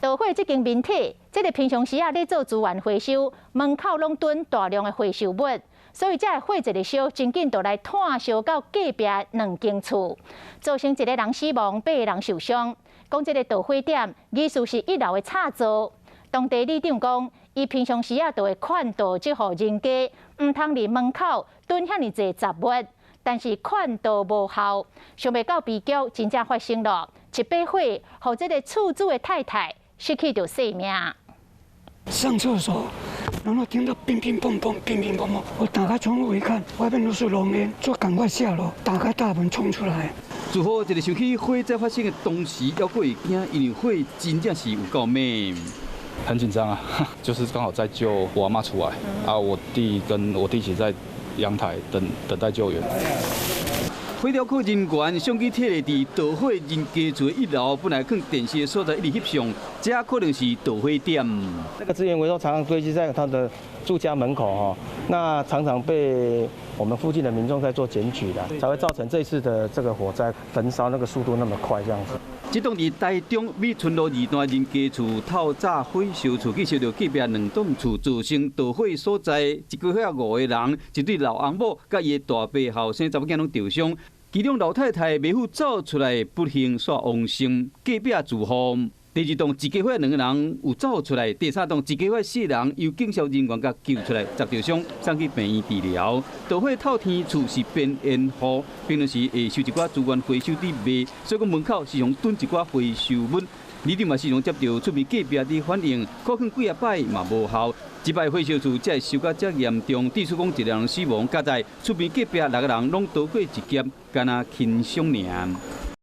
導火這間面體，這个平常時啊咧做資源回收，門口攏囤大量的回收物，所以這个火一个燒，真緊就來湠燒到隔壁兩間厝，造成一个人死亡，八个人受傷。講這个導火點，疑似是一樓的插座。當地里長講，伊平常時啊就會勸導這戶人家，毋通佇門口囤遐爾濟雜物，但是勸導無效，想袂到悲劇真正發生了，一把火，予這个厝主的太太失去著性命。上廁所，然後聽到乒乒乓乓，乒乒乓乓，我打開窗戶一看，外面都是濃煙，就趕快下樓，打開大門衝出來。住戶一个想起火災發生的當時，猶閣會驚，因為火真正是有夠猛。很緊張啊，就是剛好在救我阿嬤出來，啊，我弟跟我弟一起在陽台等等待救援。火調科人員相機貼佇著火人家厝一樓，本來囥電視的所在一直翕相，這可能是導火點。那個資源回收常常堆積在他的住家門口，哈，那常常被我們附近的民眾在做檢舉的，才會造成這次的這個火災焚燒那個速度那麼快，這樣子。這棟佇台中美村路二段人家厝透早火燒厝，去燒著隔壁兩棟厝，造成著火所在，一家伙五個人，一對老翁某佮伊的大伯後生查某囝攏著傷。其中老太太袂赴走出來，不幸煞往生。隔壁住戶第二棟一家伙兩個人有走出來，第三棟一家伙四人由警消人員共救出來，十著傷送去病院治療。著火透天厝是邊緣戶，平常時會收一寡資源回收佇賣，所以講門口時常囤一寡回收物。里長嘛時常接著厝邊隔壁佇反映，苦勸幾仔擺嘛無效。這擺火燒厝才會燒甲遮嚴重，至少講一个人死亡，加在厝邊隔壁六個人攏逃過一劫，敢若輕傷爾。